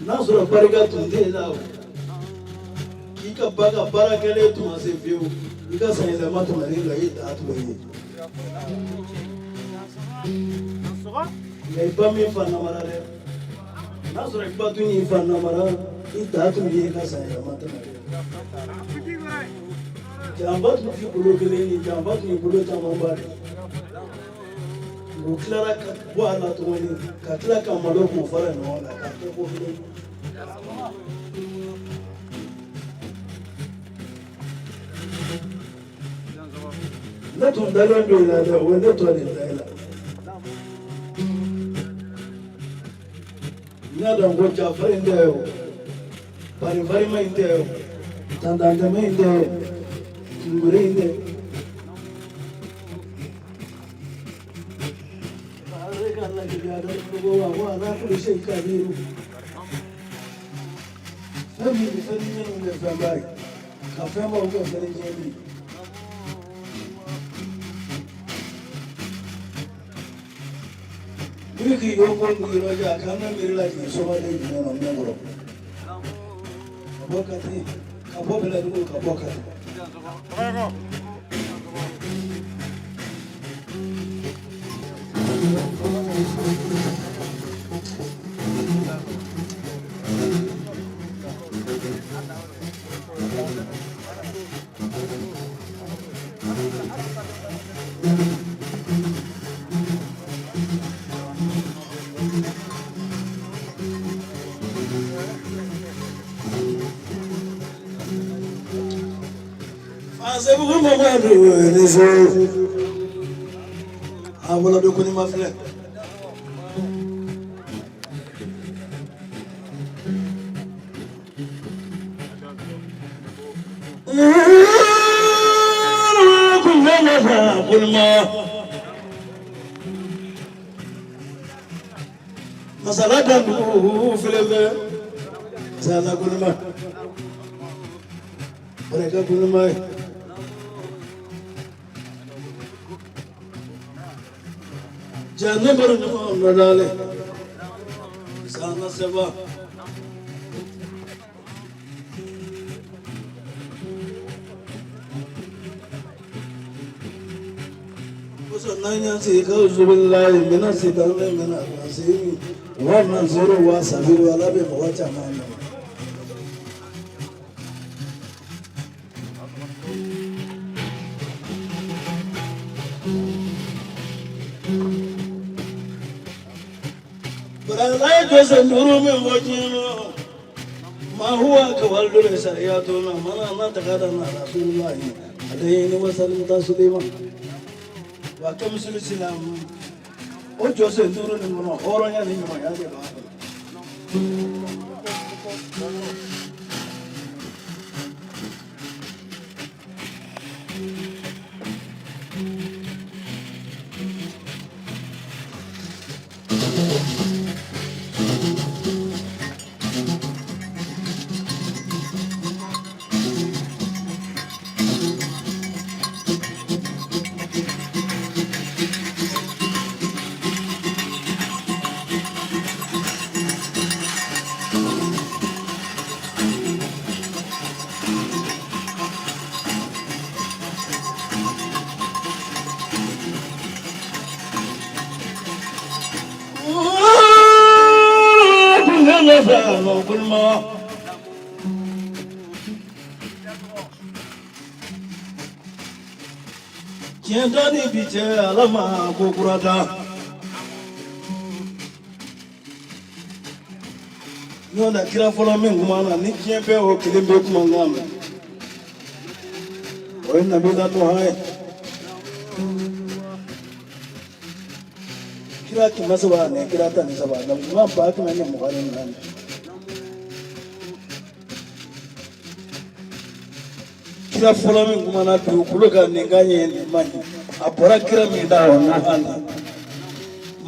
N'a sɔrɔ barika tun tɛ la k'i ka ba ka baara kɛlen tun ma se fiyewu i ka san yɛlɛma tɛmɛnen kan i da tun ye nka i ba min fa namara dɛ n'a sɔrɔ i ba tun y'i fa namara i da tun ye i ka san yɛlɛma tɛmɛnen janfa tun t'i bolo kelen ye janfa tun y'i bolo camanba de u tilara ka bɔ a la tuguni ka tila ka malo k'u fara ɲɔgɔn kan k'a kɛ ko kelen. Ne tun dalen don i la dɛ, o ye ne tɔ de da i la. N y'a dɔn ko jafarin tɛ o, baribarima in tɛ o, tantantɛmɛ in tɛ o, kungure in tɛ. Fɛn min bɛ fɛn ɲɛnw kɛ fɛnba ye, ka fɛnbaw kɛ fɛn ɲɛni ye. I k'i ko ko yɔrɔ a kan ka miiri la jigin somaden jumɛn na min kɔrɔ ka bɔ Kati, ka bɔ Bɛlɛdugu, ka bɔ Kati. Fasebugu Mamadu ni so a wolo don ko ni ma filɛ. Masala dandugu filɛ bɛ masala kolima barika kolima ye. Jane baro ɲɔgɔn nɔdale sana seba. N'an y'an sigi ka zubilayi mina sitanɛ mina nasiri wa nasiru wa sabiru ala bɛ mɔgɔ caman dɛmɛ. Ala ye jɔsen duuru min fɔ diɲɛ kɔnɔ, ma huwa kawalidu le sariyatuna mana na tagada na rasulullahi alayhi wa sallam taslima wa kamisili silam o jɔsen duuru nin kɔnɔ, hɔrɔnya ni ɲumanya de b'a kɔnɔ. Tiɲɛ da ni bi cɛ, ala ma ko kura da. N'o tɛ, kira fɔlɔ min kuma na ni diɲɛ bɛɛ o kelen bɛ kumakan mɛn, o ye nabila Nuha ye. Kira 300 ani kira 13, nabi ɲuman 124. Kira fɔlɔ min kumana dugukolo kan, nin ka ɲɛ, nin man ɲi, a bɔra kira min da, o Nuha la.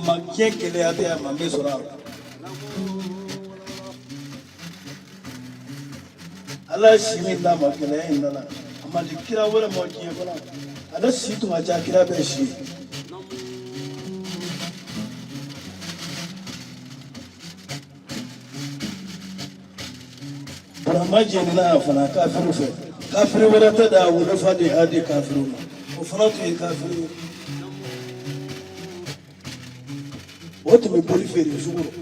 Ma diɲɛ gɛlɛya tɛ a ma min sɔrɔ a la. Ala ye si min d'a ma gɛlɛya in nana, a ma di kira wɛrɛ ma diɲɛ kɔnɔ. Ale si tun ka ca kira bɛɛ si ye. Burama jenina a fana kafiri fɛ, kafiri wɛrɛ tɛ da a wolofa de y'a di kafiriw ma, o fana tun ye kafiri ye. O tun bɛ boli feere sugu rɔ.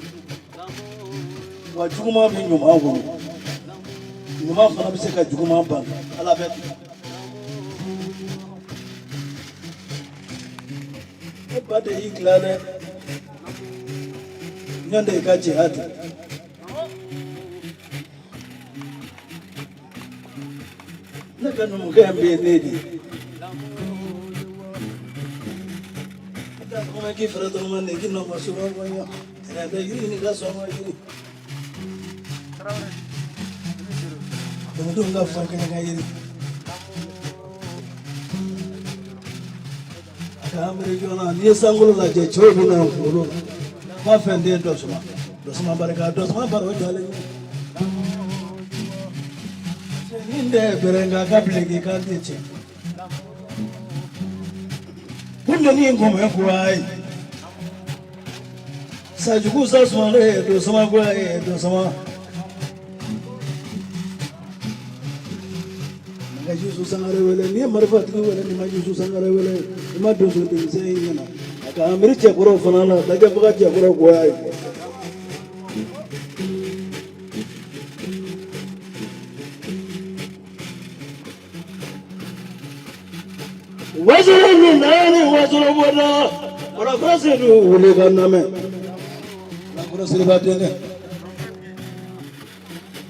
Wa juguman bɛ ɲuman wolo, ɲuman fana bɛ se ka juguman ban. Ala bɛ ten. E ba de y'i tila dɛ, ɲɔn tɛ i ka jihad tɛ. Ne ka numukɛ bɛ yen, ne de ye. da tɔgɔma k'i fɛrɛ tɔgɔma ne k'i nɔ ma suba kɔɲɔ tɛnɛ tɛ yiri ɲini ka sɔn ma yiri dumudenw ka fɔ kɛnɛ ka yiri a ka miiri joona n'i ye sankolo lajɛ cɛw bɛ na kunkolo la ma fɛn den dɔ suma dɔ suma barika dɔ suma baro jɔlen nin tɛ bɛrɛnka ka bilen k'i kan tɛ tiɲɛ Kundoni kɔmɛ kura ye sajugu sa sumalen don sama kura ye don sama ka Yusu Sangare wele n'i ye marifatigi wele n'i ma Yusu Sangare wele i ma donso denmisɛn in ɲɛna a ka miiri cɛkɔrɔw fana la dajɛbaga cɛkɔrɔw goya ye Wasolo ni naani wasolo bɔda kɔrɔkɔrɔ sedu wuli ka namɛ kɔrɔkɔrɔ siriba denkɛ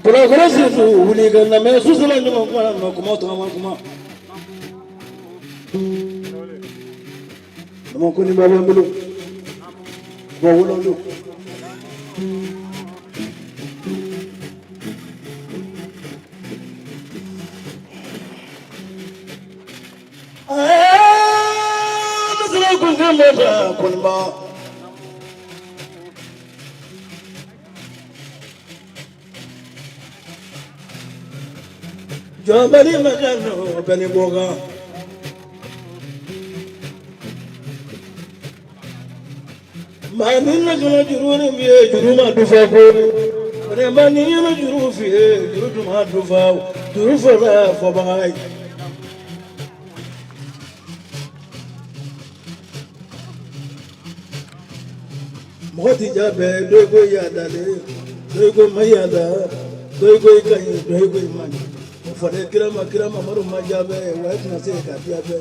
kɔrɔkɔrɔ sedu wuli ka namɛ susula ɲɔgɔn kuma na kuma tɔgɔma kuma Mama ko ni b'a b'an bolo bɔ wolon don. Jɔnbali ma ka nɔ bɛɛ ni bɔ kan. Maa min na kana juru ni fi ye juru ma dufa ko maa ni ɲɛna juru fi ye juru dun ma dufa juru fɔra fɔbaga ye. Mɔgɔ ti ja bɛɛ dɔ ko i y'a dalen dɔ ko ma y'a da dɔ ko i ka ɲi dɔ ko i man ɲi o fɔlen kira ma kira mamadu ma ja bɛɛ wa e tɛna se ka diya bɛɛ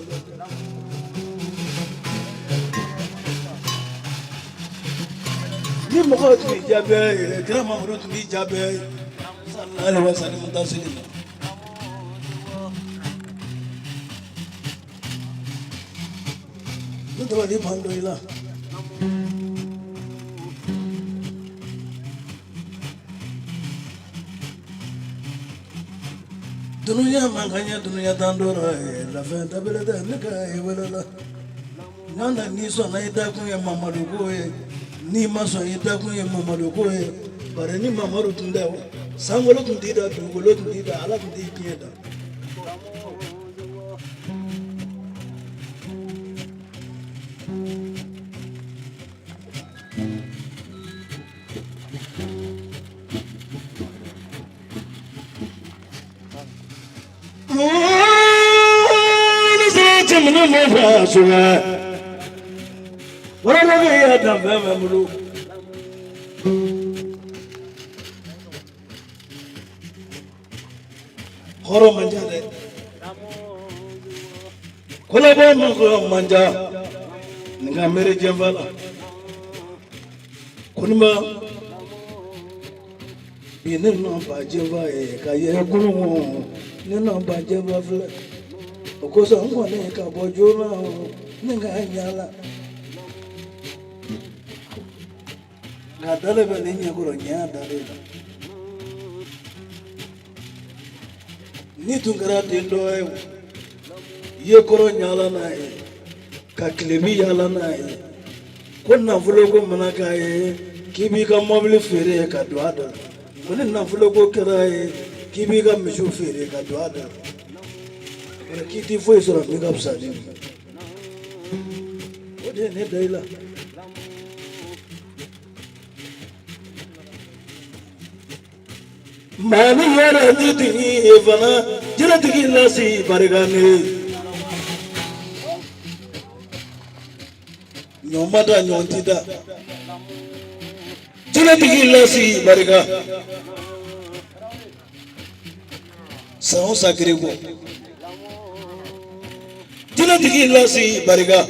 ni mɔgɔ tun bɛ ja bɛɛ ye kira mamadu tun bɛ ja bɛɛ ye sallallahu alaihi wa sallam taslima ne dabali ban dɔ i la dunuya man ka ɲɛ dunuya tan dɔrɔn ye lafɛn dabele tɛ ne ka ye wele la n'a na n'i sɔnna i dakun ye mamadu ko ye n'i ma sɔn i dakun ye mamadu ko ye bari ni mamadu tun tɛ sankolo tun t'i da dugukolo tun t'i da ala tun t'i diɲɛ da Bolo. Hɔrɔn man ca dɛ kolabɔ mɔgɔ man ca nin ka miiri jɛnfa la koniba bi ne nɔ ba jɛnfa ye ka yɛrɛ kunun ne nɔ ba jɛnfa filɛ o kosɔn n kɔni ka bɔ joona ne ka ɲala nka dalen bɛ ne ɲɛkɔrɔ ɲɛ dalen la n'i tun kɛra den dɔ ye i ye kɔrɔn yaala n'a ye ka tilebin yaala n'a ye ko nafolo ko mana k'a ye k'i b'i ka mɔbili feere ka don a da la ko ni nafolo ko kɛra ye k'i b'i ka misiw feere ka don a da la k'i t'i foyi sɔrɔ min ka fisa ni nin ye o de ye ne da i la. Maa ni yɛrɛ ti tigi ye fana jɛnɛtigi lasi barika ne ɲɔ ma da ɲɔ ti da jɛnɛtigi lasi barika san o san kiri kɔ jɛnɛtigi lasi barika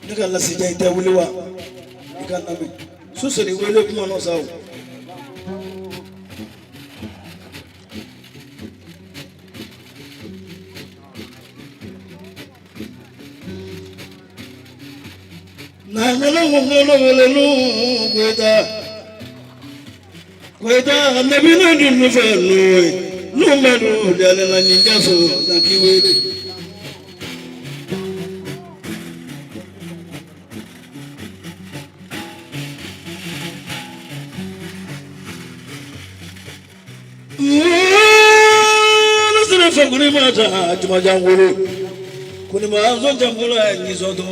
Ne ka lasija i tɛ wuli wa i ka lamɛn su seli wele kuma nɔ sa o Na ngolo wele nu kweta. Kweta ne bina dunu fe nu. Nu medu dale na nyinjaso na kiwele. Nasere fe kuni mata juma jangolo. Kuni ma zo jangolo ni zodo.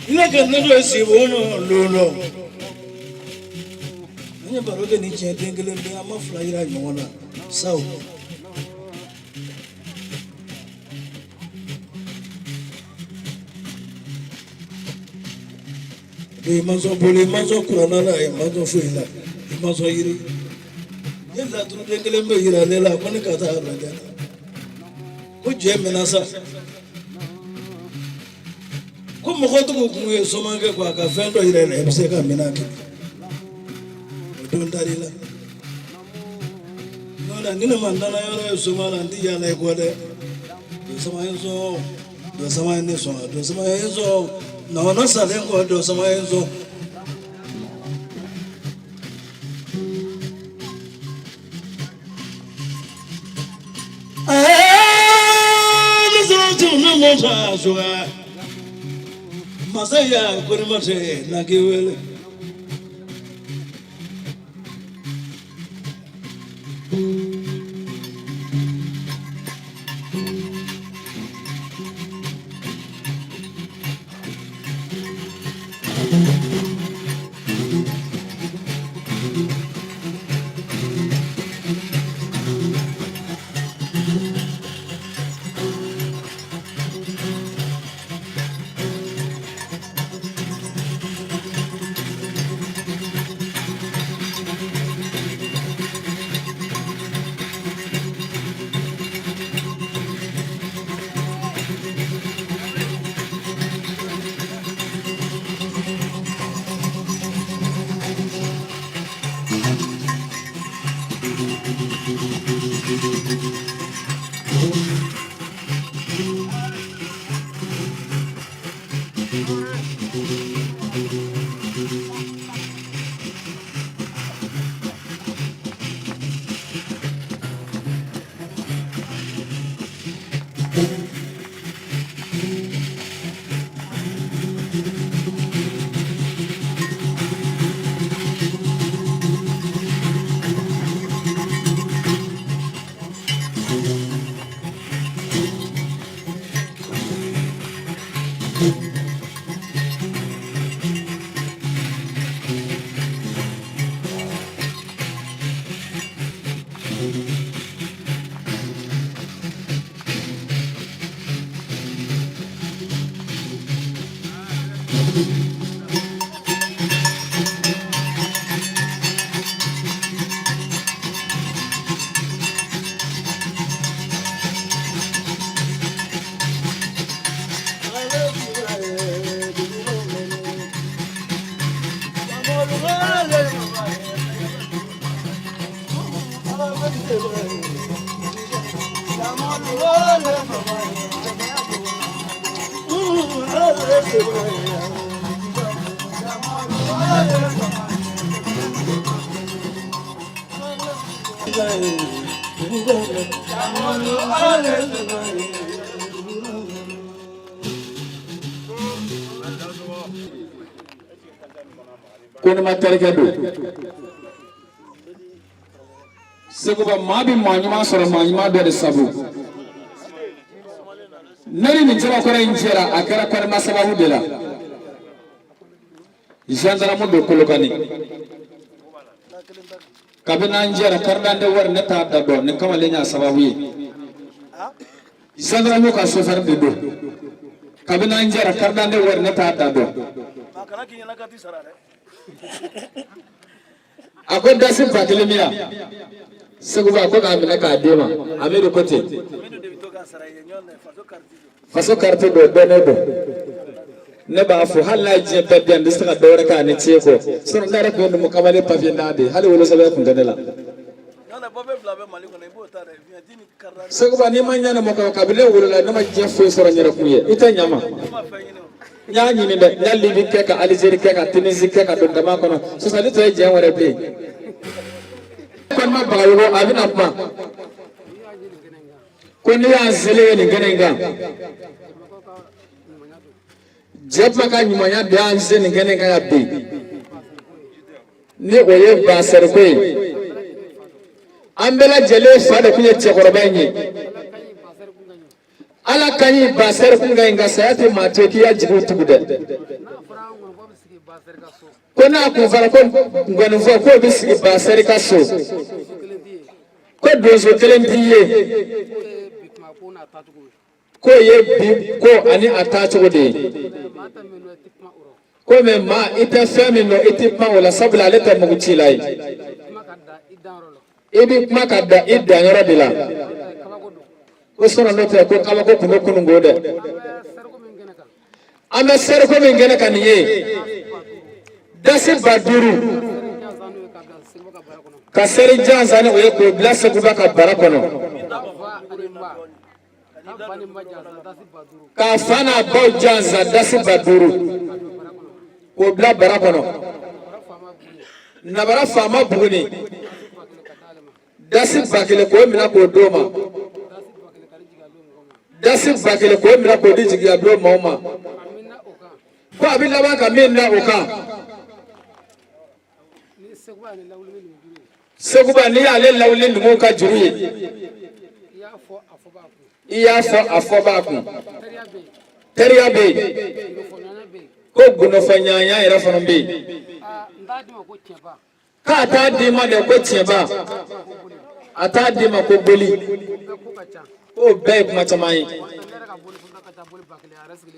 Ina ka ne do si bono lolo. N ye baro kɛ ni tiɲɛ den kelen bɛ an ma fila yira ɲɔgɔn na sawo. I ma sɔn boli, i ma sɔn kuranna la, i ma sɔn foyi la, i ma sɔn yiri. N ye laturuden kelen bɛ yira ne la ko ne ka taa lajɛ ko jɛ minɛ sa. Ko mɔgɔ tugu kun ye somakɛ ko a ka fɛn dɔ yira i la, i bɛ se ka minɛ kɛ. O don dar'i la. N'o tɛ ni ne ma nana yɔrɔ ye soma la, n ti yaala i kɔ dɛ. Dɔ sama ye n sɔn, dɔ sama ye ne sɔn, dɔ sama ye n sɔn. Nɔnɔ salen kɔ, dɔ sama ye n sɔn. Ne sɔrɔ tun ne mɔ sa suga. Masaya ko ne ma se na k'i wele. Ko ne ma terikɛ don Seguba, maa bɛ maa ɲuman sɔrɔ maa ɲuman dɔ de sabu. Ne ni nin cɛbakɔrɔ in jɛra, a kɛra kɔrɔma sababu de la. Gendarme don Kolokani. Kabini an jɛra, carte d'identité wari ne t'a da dɔn. Nin kamalen y'a sababu ye. Gendarme ka chauffeur de don. Kabini an jɛra, carte d'identité wari ne t'a da dɔn. A ko dasi 1000 min yan Seguba, ko k'a minɛ k'a d'e ma. Amidu ko ten, faso carte don, dɔnnen don. Ne b'a fɔ, hali n'a ye diɲɛ bɛɛ di yan, n tɛ se ka dɔ wɛrɛ k'a ni ce kɔ. Sinon ne yɛrɛ tun ye numu kamalen papier n'a de ye, hali wolosɛbɛn tun tɛ ne la. Seguba, n'i ma ɲa ne ma kabini ne wolola, ne ma diɲɛ foyi sɔrɔ n yɛrɛ kun ye. I tɛ ɲa ma, n y'a ɲini dɛ. N y'a Libi kɛ, ka Alizeri kɛ, ka Tunisie kɛ, ka don dama kɔnɔ. Sisan ne tɔ ye diɲɛ wɛrɛ bilen. Kɔni ma Bagayogo, a bɛna kuma ko ne y'an selen ye nin kɛnɛ in kan. Jɛkuma ka ɲumanya de y'an se nin kɛnɛ in kan yan bi, ni o ye basɛriko ye. An bɛɛ lajɛlen fa de tun ye cɛkɔrɔba in ye. Ala ka ɲi basɛri kun ka ɲi, nka saya tɛ maa to k'i ya jigiw tugu dɛ. Ko n'a kun fɔra ko ngɔnifɔ k'o bɛ sigi basɛri ka so, ko donso kelen t'i ye, k'o ye bi ko ani a taacogo de ye. Ko mɛ maa i tɛ fɛn min dɔn, i tɛ kuma o la, sabula ale tɛ mugu ci la ye. I bɛ kuma ka da i danyɔrɔ de la. Ko sɔrɔ n'o tɛ, ko kabako tun bɛ kunun ko dɛ. An bɛ seriko min kɛnɛ ka nin ye, dasi 5000, ka seri jansan ni o ye k'o bila Seguba ka bara kɔnɔ, k'a fa n'a baw jansan dasi 5000 k'o bila bara kɔnɔ. Nabara faama Buguni, dasi 1000 k'o minɛ k'o d'o ma, dasi 1000 k'o minɛ k'o di jigiyabulon maaw ma. Ko a bɛ laban ka min da o kan, Seguba, n'i y'ale lawuli numuw ka juru ye, i y'a fɔ a fɔ b'a kun. Teriya bɛ yen, ko gundofɔɲɔgɔnya yɛrɛ fana bɛ yen. K'a t'a d'i ma dɛ ko tiɲɛba, a t'a d'i ma ko boli. K'o bɛɛ ye kuma caman ye.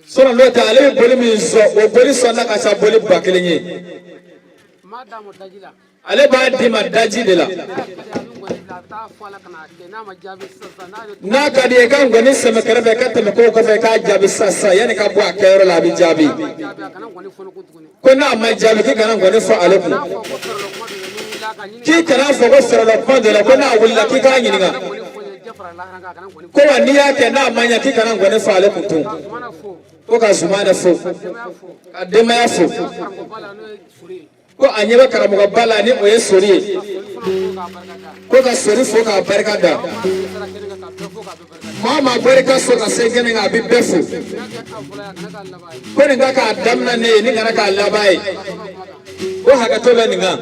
Sɔrɔ n'o tɛ, ale bɛ boli min sɔn, o boli sɔnna ka ca boli 1000 ye. Ale b'a d'i ma daji de la. N'a ka di ye, ka ngɔni sɛmɛ kɛrɛfɛ, ka tɛmɛ kow kɔfɛ, k'a jaabi sisan sisan yanni ka bɔ a kɛyɔrɔ la, a bɛ jaabi. Ko n'a ma jaabi, k'i kana ngɔni fɔ ale kun, k'i kana fɔ ko fɛrɛlɔ kuma dɔ la, ko n'a wulila k'i k'a ɲininka ko wa n'i y'a kɛ n'a ma ɲɛ, k'i kana ngɔni fɔ ale kun tun. Ko ka Zumana fo, ka denbaya fo. Ko a ɲɛ bɛ karamɔgɔba la, ni o ye Sori ye, ko ka Sori fo k'a barika da. Maa o maa bɔra i ka so ka se kɛnɛ kan, a bɛ bɛɛ fo. Ko nin ka k'a daminɛ ne ye, nin kana k'a laban ye. Ko hakɛto bɛ nin kan.